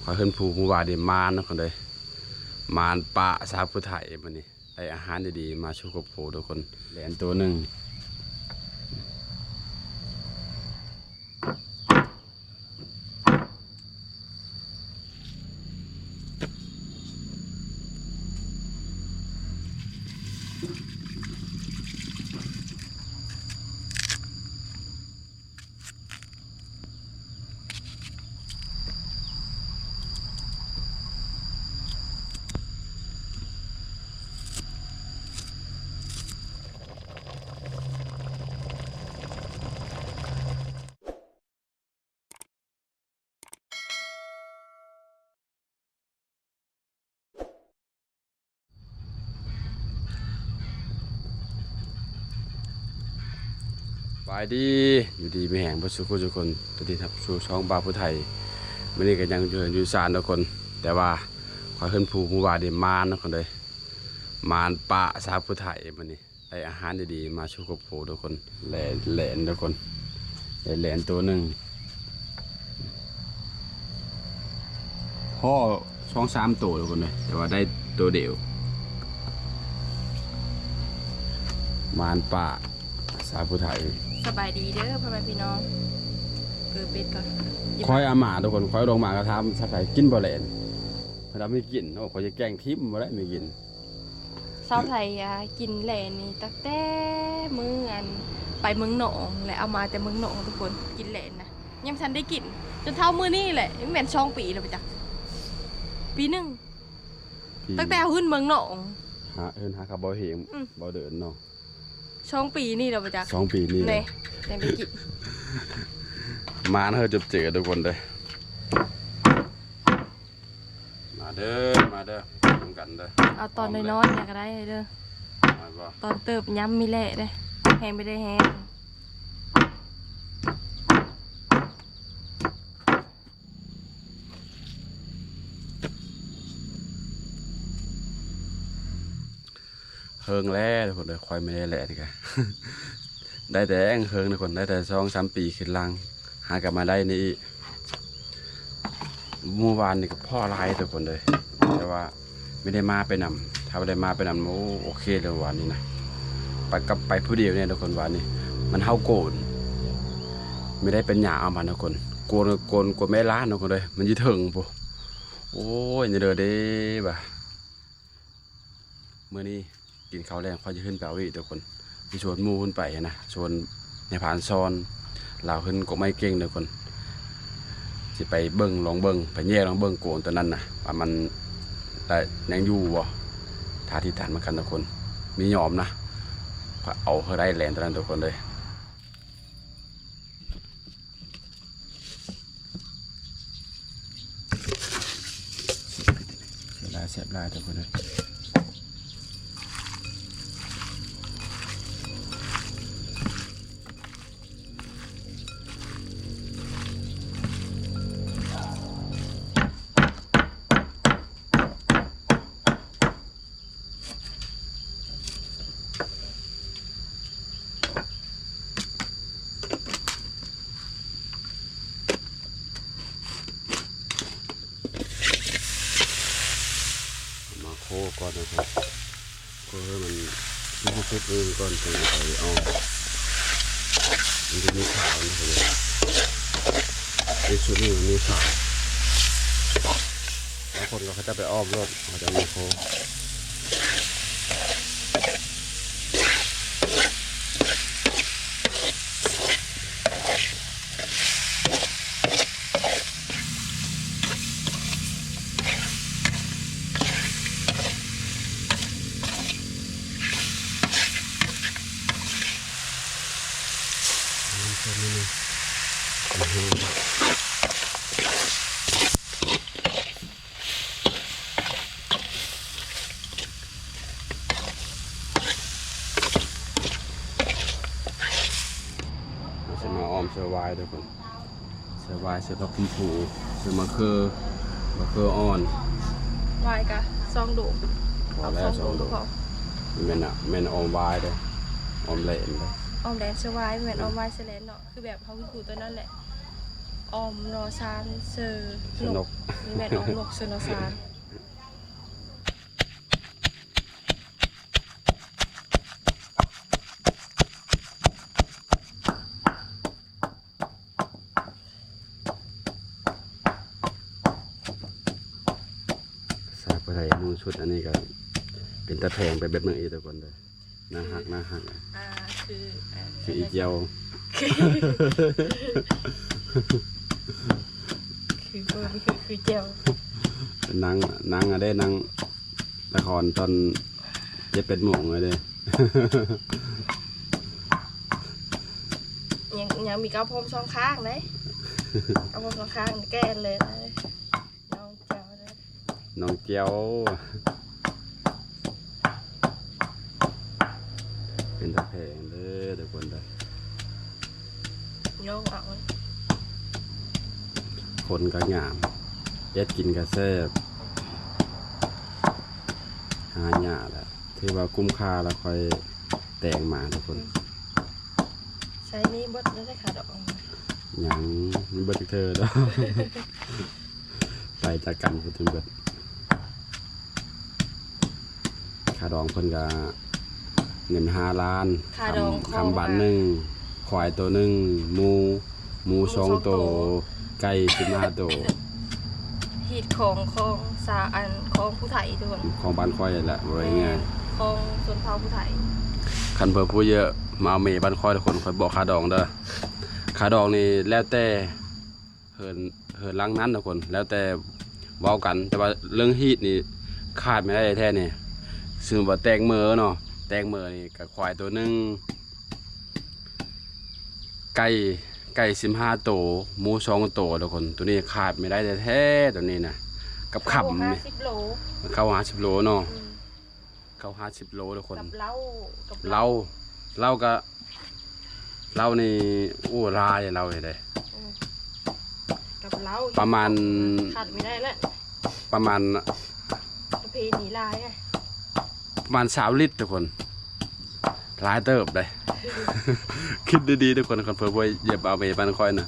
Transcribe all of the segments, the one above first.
ຂ້ອຍເຫັນຜູ້ມື້ວານນີ້ມານເນາະຄົນເອີຍ ມານປະສາວຜູ້ໄທມື້ນີ້ ໄດ້ອາຫານດີໆມາສູ່ຄອບຄົວທຸກຄົນ ແລ່ນໂຕໜຶ່ງ. ສະບາຍດີ ຢູ່ດີມີແຮງເບິດສູ່ຄູ່ສູ່ຄົນ ຍິນດີຮັບສູ່ຊ່ອງບ່າວຜູ້ໄທ. ມື້ນີ້ກໍຍັງຢູ່ເຮືອນຢູ່ຊານທຸກຄົນ ແຕ່ວ່າຂ້ອຍເຫັນຜູ້ມື້ວານນີ້ມານເນາະຄົນເອີຍ ມານປະສາວຜູ້ໄທມື້ນີ້. ໄດ້ອາຫານດີໆມາສູ່ຄອບຄົວທຸກຄົນ ແລ່ນ ແລ່ນທຸກຄົນ ໄດ້ແລ່ນໂຕໜຶ່ງ ພໍສອງສາມໂຕທຸກຄົນເອີຍ ແຕ່ວ່າໄດ້ໂຕດຽວ ມານປະສາວຜູ້ໄທ. ສະບາຍດີເດີພໍ່ແມ່ພີ່ນ້ອງ ເກີດເປັດກ່ອນ ຂ້ອຍອາມາທຸກຄົນ ຂ້ອຍລົງມາກໍຖາມສາວໄທ ກິນບໍ່ແລ່ນ ເພິ່ນວ່າມີກິນ. ໂອ້ ຂ້ອຍຈະແກງຖິ້ມບໍ່ໄດ້ມີກິນ. ສາວໄທ ອ່າ ກິນແລ່ນນີ້ຕັ້ງແຕ່ມື້ອັນໄປເມືອງນອງ ແລະ ເອົາມາແຕ່ເມືອງນອງທຸກຄົນ ກິນແລ່ນນະ ຍັງບໍ່ທັນໄດ້ກິນ ຈົນເທົ່າມື້ນີ້ແຫຼະ ຍັງແມ່ນສອງປີແລ້ວບໍ່ຈັກ ປີໜຶ່ງ ປີ ຕັ້ງແຕ່ເຮົາຂຶ້ນເມືອງນອງ ຫາ ເອີ້ນຫາກັບບໍ່ເຫັນ ອືມ ບໍ່ເດີນເນາະ ສອງປີນີ້ແລ້ວບໍ່ຈັກ ສອງປີນີ້ແຫຼະ ແນ່ ຍັງໄດ້ກິນ ມາເນາະ ເຮົາຈະເຈີທຸກຄົນເດີ. ມາເດີ ມາເດີ ກິນນຳກັນເດີ ເອົາຕອນນ້ອຍໆ ແດ່ກໍໄດ້ເດີ ນ້ອຍບໍ່ ຕອນເຕີບ ຍຳມີແຫຼະເດ້ ແຮງບໍ່ໄດ້ແຮງ. ເຮິງແລ້ວທຸກຄົນເອີຍ ຂ້ອຍບໍ່ໄດ້ແລ່ນກະ ໄດ້ແຕ່ເຮິງທຸກຄົນ ໄດ້ແຕ່ສອງສາມປີຂຶ້ນຫຼັງ ຫາກັບມາໄດ້ນີ້ອີກ. ມື້ວານນີ້ກໍພໍຫຼາຍທຸກຄົນເອີຍ ແຕ່ວ່າບໍ່ໄດ້ມາໄປນຳ ຖ້າວ່າໄດ້ມາໄປນຳ ໂອ້ ໂອເຄເລີຍວານນີ້ນະ ໄປກັບ ໄປຜູ້ດຽວນີ້ທຸກຄົນ ວານນີ້ມັນເຫົ່າໂກນ ບໍ່ໄດ້ເປັນຫຍັງເອົາມັນທຸກຄົນ ໂກນ ໂກນ ໂກນໄມ້ລ້ານທຸກຄົນເອີຍ ມັນຢູ່ເທິງພຸ້ນ. ໂອ້ຍ ນີ້ເດີເດ້ວ່າ ມື້ນີ້ກິນເຂົ້າແລງ ຂ້ອຍຈະຂຶ້ນໄປເອົາອີກທຸກຄົນ ຢູ່ສວນໝູ່ຂຶ້ນໄປຫັ້ນນະ ສວນນາຍພານຊອນ ລາວຂຶ້ນກົກໄມ້ເກັ່ງທຸກຄົນ ຊິໄປເບິ່ງ ລອງເບິ່ງ ໄປແຍ່ລອງເບິ່ງໂກນຕົວນັ້ນນະ ວ່າມັນໄດ້ ຍັງຢູ່ບໍ່ ຖ້າຕິດຕາມນຳກັນທຸກຄົນ ມີຍອມນະ ຂ້ອຍເອົາໃຫ້ໄດ້ແລງຕົວນັ້ນທຸກຄົນເອີຍ. ແຊບຫຼາຍ ແຊບຫຼາຍທຸກຄົນເອີຍ. ມາໂຄກ່ອນນະຄັບ ໂຄໃຫ້ມັນສຸກໆ ກ່ອນ ຈັ່ງເອົາໄປອອມ ມັນຈະມີຂາວນະຄັບ ໃນຊຸດນີ້ມັນມີຂາວ. ບາງຄົນກໍເຂົາເຈົ້າໄປອ້ອມໂລດ ເຂົາເຈົ້າມີໂຄ. ເຮົາຊິມາອ້ອມໃສ່ຫວາຍທຸກຄົນ ໃສ່ຫວາຍ ໃສ່ຜັກຄຸມພູ ໃສ່ມະເຂືອ ມະເຂືອອ່ອນ ຫວາຍກະສອງໂດກ ເອົາສອງໂດກພໍ ແມ່ນນະ ແມ່ນອ້ອມຫວາຍເດ້ ອ້ອມແລ່ນເດ້ ອ້ອມແລ່ນໃສ່ຫວາຍ ແມ່ນອ້ອມຫວາຍໃສ່ແລ່ນເນາະ ຄືແບບເຮົາກິນປູຕົວນັ້ນແຫຼະ. ອອມໜໍ່ຊານເຊີ ເຊີນົກ ນີ້ແມ່ນອອມນົກເຊີໜໍ່ຊານ. ສາວຜູ້ໄທໝູ່ຊຸດ ອັນນີ້ກໍເປັນຕາແພງໄປແບບໜຶ່ງອີກ ທຸກຄົນເດີ. ໜ້າຮັກ ໜ້າຮັກ ອ່າ ຄື ອ່າ ຄືອີ່ຈຽວ ຄື ຄື ຄືຈຽວ ນາງ ນາງ ອັນເດ້ ນາງລະຄອນຕອນເຈັດແປດໂມງເດ້. ຍັງ ຍັງມີເກົ້າຜົມສອງຂ້າງເດ້ ເກົ້າຜົມສອງຂ້າງ ແກ່ນເລີຍ. ນ້ອງແຈ່ວເດີ ນ້ອງແຈ່ວ ເປັນຕາແພງເດີ ທຸກຄົນເດີ. ຍ້ອງເອົາ ຄົນກໍງາມ ເຮັດກິນກໍແຊບ ຫາຍາກແຫຼະ ຖືວ່າຄຸ້ມຄ່າລະ ຂ້ອຍແຕ່ງມາ ທຸກຄົນ. ໃຊ້ໜີ້ເບິດແລ້ວເດ້ ຄ່າດອງ ຍັງ ມັນເບິດຈັກເທື່ອດອກ. ໄປຈາກກັນພຸ້ນຈົນເບິດ. ຄ່າດອງເພິ່ນກະເງິນຫ້າລ້ານ ຄ່າດອງ ຄຳ ຄຳບາດໜຶ່ງ ຄວາຍໂຕໜຶ່ງ ໝູ ໝູສອງໂຕ ໄກ່ສິບຫ້າໂຕ. ຮີດຄອງ ຄອງສາ ອັນ ຄອງຜູ້ໄທ ທຸກຄົນ ຄອງບ້ານຂ້ອຍແຫຼະ ເວົ້າງ່າຍໆ ຄອງຊົນເຜົ່າຜູ້ໄທ. ຄັນເພິ່ນຜູ້ເຢີມາເອົາເມບ້ານຂ້ອຍ ທຸກຄົນ ຂ້ອຍບອກຄ່າດອງເດີ. ຄ່າດອງນີ້ແລ້ວແຕ່ ເຮືອນ ເຮືອນຫຼັງນັ້ນ ທຸກຄົນ ແລ້ວແຕ່ເວົ້າກັນ ແຕ່ວ່າເລື່ອງຮີດນີ້ຂາດບໍ່ໄດ້ແທ້ໆນີ້. ສົມມຸດວ່າແຕ່ງເມີເນາະ ແຕ່ງເມີນີ້ກະຄວາຍໂຕໜຶ່ງ ໄກ່ ໄກ່ສິບຫ້າໂຕ ໝູສອງໂຕ ທຸກຄົນ ໂຕນີ້ຂາດບໍ່ໄດ້ແທ້ໆ ໂຕນີ້ນະ ກັບຄຳ ເຂົ້າຫ້າສິບໂລ ເຂົ້າຫ້າສິບໂລເນາະ. ອືມ ເຂົ້າຫ້າສິບໂລ ທຸກຄົນ ກັບເຫຼົ້າ ກັບເຫຼົ້າ ເຫຼົ້າກະ ເຫຼົ້ານີ້ ໂອ້ ຫຼາຍເຫຼົ້ານີ້ເດ້. ອືມ ກັບເຫຼົ້າ ປະມານ ຂາດບໍ່ໄດ້ແຫຼະ ປະມານ ປະເພນີຫຼາຍ ປະມານຊາວລິດ ທຸກຄົນ ຫຼາຍເຕີບເດ້. ຄິດດີໆ ທຸກຄົນ ຄັນເພິ່ນບໍ່ຢາກເອົາໄປບ້ານຂ້ອຍນະ.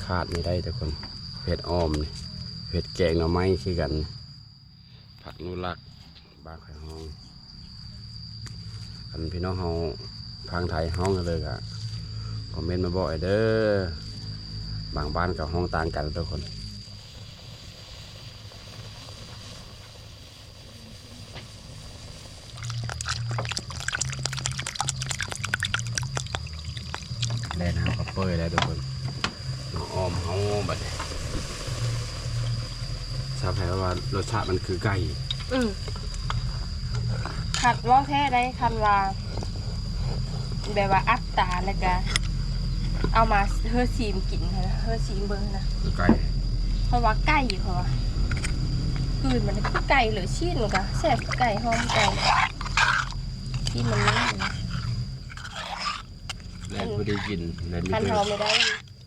ຂາດບໍ່ໄດ້ທຸກຄົນ ເຫັດອ່ອມນີ້ ເຫັດແກງໜໍ່ໄມ້ຄືກັນ ຜັກນຸລັກ ບ້ານຂ້ອຍຮ້ອງ. ຄັນພີ່ນ້ອງເຮົາທາງໄທຮ້ອງເລີຍກະຄອມເມັນມາບອກເດີ ບາງບ້ານກະຮ້ອງຕ່າງກັນທຸກຄົນ. ແລ່ນເຮົາກໍເປີຍແລ້ວທຸກຄົນ ມາອ້ອມເຮົາບັດນີ້ ຊາວໄທເວົ້າວ່າລົດຊາດມັນຄືໄກ່. ອືມ ຄັນເວົ້າແທ້ໄດ໋ ຄັນວ່າແບບວ່າອັດຕາ ແລ້ວກະເອົາມາເຮີຊີມກິນຫັ້ນນະ ເຮີຊີມເບິ່ງຫັ້ນນະ ຄືໄກ່ ເພາະວ່າໄກ່ ເພາະວ່າກືນມັນຄືໄກ່ເລີຍ ຊີ້ນມັນກະແຊບຄືໄກ່ ຫອມຄືໄກ່ ຊີ້ນມັນນຸ້ມ ແລ່ນພໍດີກິນ ແລ່ນມີ ຄັນເຮົາບໍ່ໄດ້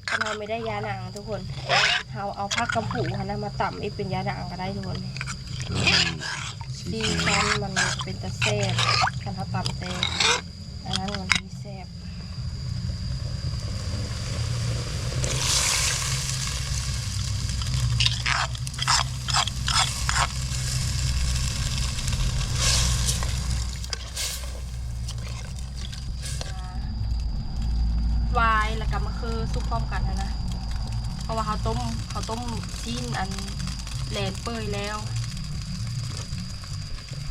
ຄັນເຮົາບໍ່ໄດ້ຢານາງທຸກຄົນ ເຮົາເອົາຜັກກຳປູຫັ້ນນະມາຕຳເຮັດເປັນຢານາງກໍໄດ້ທຸກຄົນ. ເອີ ຊີສັນມັນເປັນຕາແຊບ ຄັນເຮົາຕຳແຕ່ອັນນັ້ນມັນຊິແຊບ. ເຮົາຕົ້ມ ເຮົາຕົ້ມຊີ້ນອັນແລ່ນເປື່ອຍແລ້ວ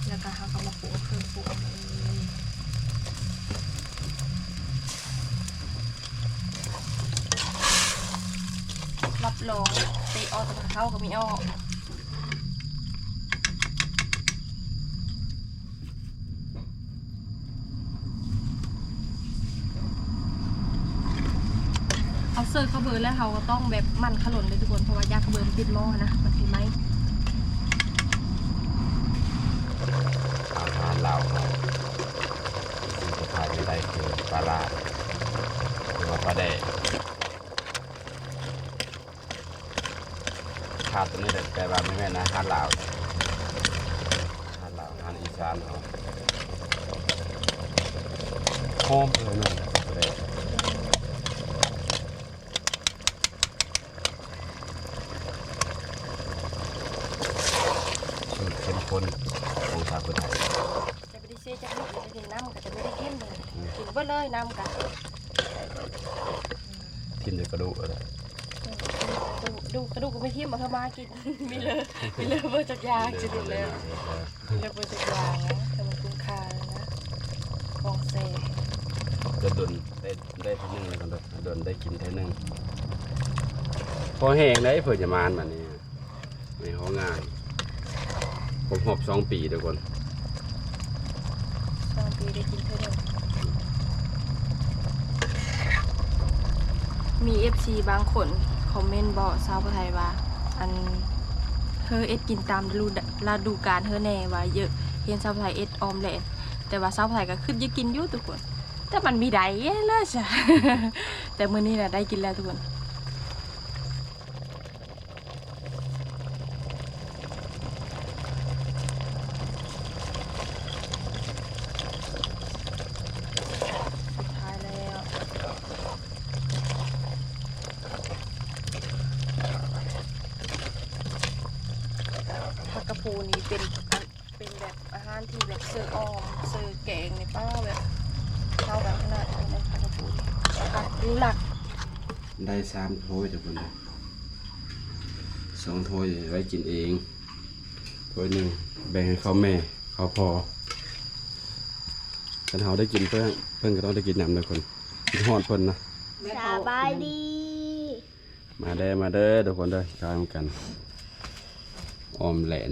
ແລ້ວກໍເຮົາກໍມາປຸງເຄື່ອງປຸງເລີຍ. ຮັບຮອງເຕະອອກ ແຕ່ເຂົ້າກໍມີອອກ. ເຮົາເສີກເຂົ້າເບີແລ້ວ ເຮົາກໍຕ້ອງແບບໝັ່ນຂະຫຼົ່ນເດ້ທຸກຄົນ ເພາະວ່າຢ້ານເຂົ້າເບີມັນຕິດໝໍ້ຫັ້ນນະ ມັນຊິໄໝ້. ອາຫານລາວເຮົາ ສິ່ງທີ່ຂາດບໍ່ໄດ້ຄືປາຮ້າ ຫຼືວ່າປາແດກ. ຂາດຕົວນີ້ແຫຼະ ແຕ່ວ່າບໍ່ແມ່ນອາຫານລາວ ອາຫານລາວ ອາຫານອີສານເຮົາ ຫອມເລີຍເນາະ ປາແດກ ສູດເຂັ້ມຂຸ້ນຂອງສາວຜູ້ໄທ. ຈະປະຕິເສດຈັກໜ້ອຍ ຈະກິນນ້ຳກໍຈະບໍ່ໄດ້ກິນເລີຍ ອືມ ກິນເບິດເລີຍນ້ຳກໍ ຖິ້ມແຕ່ກະດູກ ເອີ ກະດູກ ກະດູກກໍບໍ່ຖິ້ມ ເອົາເຂົ້າມາກິນ ມີເລີ ມີເລີເບິດຈັກຢ່າງ ມີເລີ ຊິກິນເລີ ມີເລີເບິດຈັກຢ່າງນະ ແຕ່ມັນຄຸ້ມຄ່ານະ ຂອງແຊບ ຈະດົນໄດ້ ໄດ້ເທື່ອໜຶ່ງແລ້ວກັນເດີ ດົນໄດ້ກິນເທື່ອໜຶ່ງ ພໍແຮງໄດ໋ ເພິ່ນຈະມາອັນນີ້. ໃນໂຮງງານຄົບຮອບສອງປີທຸກຄົນ ສອງປີໄດ້ກິນເທື່ອໜຶ່ງ. ມີເອັຟຊີບາງຄົນຄອມເມັນບອກສາວຜູ້ໄທວ່າ ອັນ ເຮີເຮັດກິນຕາມລະດູ ລະດູການເຮີແດ່ວ່າ ເຢະ ເຫັນສາວຜູ້ໄທເຮັດອອມແຫຼນ ແຕ່ວ່າສາວຜູ້ໄທກໍຄິດຢາກກິນຢູ່ທຸກຄົນ ແຕ່ມັນມີໄດ້ເລີຍຊະ ແຕ່ມື້ນີ້ນະໄດ້ກິນແລ້ວທຸກຄົນ. ສຸດທ້າຍແລ້ວ ຜັກກະພູນີ້ເປັນ ເປັນແບບອາຫານທີ່ແບບເສີອອມ ເສີແກງນີ້ ປ້າ ແບບເຂົ້າກັນຂະໜາດນັ້ນເລີຍ ຜັກກະພູນີ້ ຜັກຢູ່ຫຼັກ. ໄດ້ສາມຖ້ວຍທຸກຄົນເດີ ສອງຖ້ວຍໄວ້ກິນເອງ ຖ້ວຍໜຶ່ງແບ່ງໃຫ້ເຂົາແມ່ເຂົາພໍ່ ຄັນເຮົາໄດ້ກິນ ເພິ່ນ ເພິ່ນກໍຕ້ອງໄດ້ກິນນຳເດີຄົນ ຄິດຮອດເພິ່ນນະ. ສະບາຍດີ ມາເດີ ມາເດີທຸກຄົນເດີ ກິນນຳກັນ ອອມແຫຼນ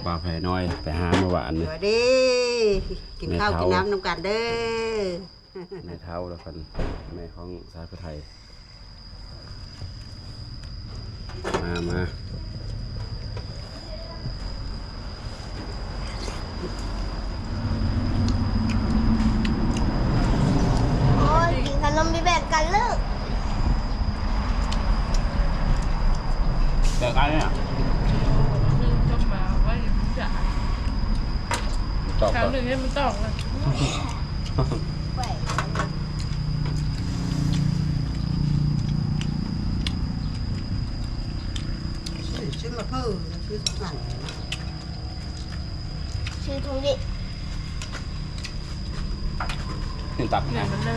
ບ່າວແພນ້ອຍໄປຫາມື້ວານນີ້ ສະບາຍດີ ກິນເຂົ້າກິນນ້ຳນຳກັນເດີ. ແມ່ເຖົ້າລະເພິ່ນ ແມ່ຂອງສາວຜູ້ໄທ ມາ ມາ ໂອ້ຍ ກິນຂະໜົມມີແບ່ງກັນເລີກ ແບ່ງກັນເລີຍ ຄືຈົບມາໄວ້ຈະ ຕອກ ຄາວໜຶ່ງໃຫ້ມັນຕອກນະ ຊື້ ຊື້ມາເພີ່ມ ຊື້ສອງອັນ ຊື້ຖົງນີ້ ນີ້ຕັບ ເງິນມັນເລີ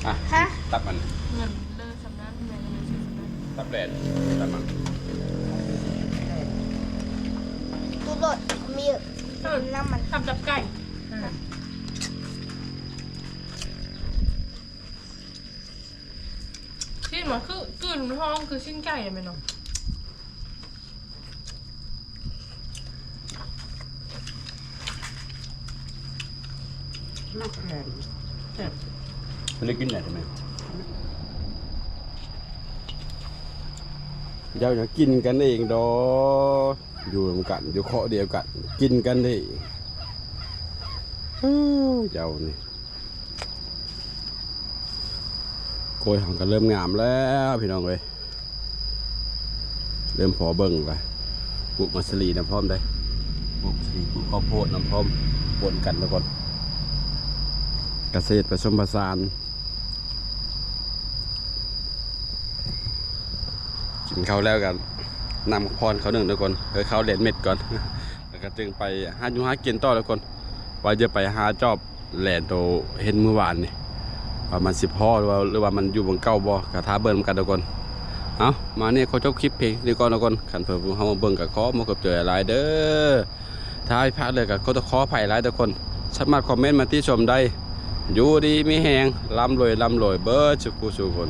ອ່ະ ຮະ ຕັບມັນ ເງິນເລີ ສຳນັ້ນ ແມ່ກໍເລີຍຊື້ສຳນັ້ນ ຕັບແຫຼນ ຕັບມັນ ຕູ້ໂລດ ມີ ເອີ ນ້ຳມັນ ຕັບ ຕັບໄກ່ ຊີ້ນມັນຄື ກິ່ນມັນຫອມຄືຊີ້ນໄກ່ແມ່ນເນາະ. ມັກແຫຼນແຊບ ບໍ່ໄດ້ກິນແຫຼນໃຊ່ໄໝ? ເຈົ້າຫຍັງກິນກັນເອງດອ ຢູ່ນຳກັນ ຢູ່ເຄາະດຽວກັນ ກິນກັນເອງ ເຈົ້ານີ້. ໂກຍຫາງກໍເລີ່ມງາມແລ້ວພີ່ນ້ອງເອີຍ ເລີ່ມພໍເບິ່ງລະ ປູກມັດສະລີນຳພ້ອມເດ້ ປູກມັດສະລີ ປູກເຂົ້າໂພດນຳພ້ອມ ປົນກັນທຸກຄົນ ກະເສດປະສົມປະສານ. ກິນເຂົ້າແລ້ວກໍນຳພອນເຂົ້າໜຶ້ງທຸກຄົນ ເອີ ເຂົ້າແລ່ນເມັດກ່ອນ ແລ້ວກໍຈຶ່ງໄປຫາຢູ່ຫາກິນຕໍ່ທຸກຄົນ ວ່າຈະໄປຫາຈອບ ແລ່ນໂຕເຫັນມື້ວານນີ້ ໄປ ວ່າມັນຊິພໍ້ ຫຼືວ່າ ຫຼືວ່າມັນຢູ່ໝ່ອງເກົ່າບໍ່ ກໍຖ້າເບິ່ງນຳກັນທຸກຄົນ. ເອົາ ມານີ້ຂໍຈົບຄລິບພຽງນີ້ກ່ອນທຸກຄົນ. ຄັນເພິ່ນເຮົາມາເບິ່ງກໍຂໍມາຂອບໃຈຫຼາຍເດີ. ຖ້າຜິດພາດເລີຍກໍຂໍໂທດຂໍອະໄພຫຼາຍທຸກຄົນ. ສາມາດຄອມເມັນມາຕິຊົມໄດ້. ຢູ່ດີມີແຮງ ລ່ຳລວຍ ລ່ຳລວຍເບິດສູ່ຜູ້ສູ່ຄົນ.